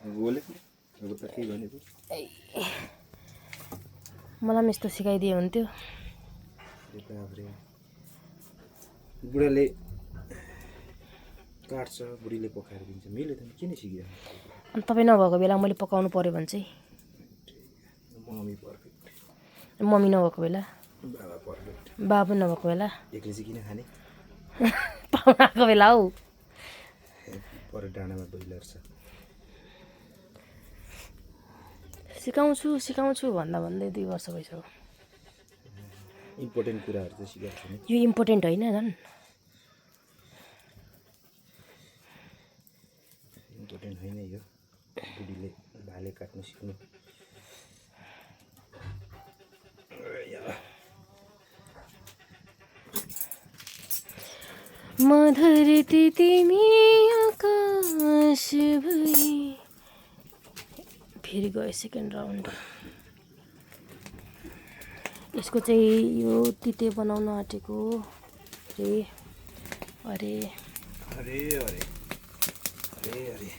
मलाई पनि यस्तो सिकाइदिए हुन्थ्यो। बुढाले काट्छ, बुढीले पकाएर दिन्छ। मैले त किन सिकेँ? अनि तपाईँ नभएको बेला मैले पकाउनु पर्यो भने चाहिँ मम्मी पर्फेक्ट, मम्मी नभएको बेला, बाबा पर्फेक्ट, बाबा पनि नभएको बेला, एक्लै चाहिँ किन खाने? पाहुना आएको बेला हौ। पर डाँडामा ब्रोइलर छ। सिकाउँछु भन्दा भन्दै 2 वर्ष भइसक्यो। इम्पोर्टेन्ट कुराहरू चाहिँ सिकाएको छैन। यो इम्पोर्टेन्ट होइन झन्। इम्पोर्टेन्ट होइन यो। बुढीले भाले काट्नु सिक्नु। मधुरती तिमी आकाश भई। फेरि गयो सेकेन्ड राउन्ड। यसको चाहिँ यो तिते बनाउन आँटेको अरे अरे अरे अरे अरे अरे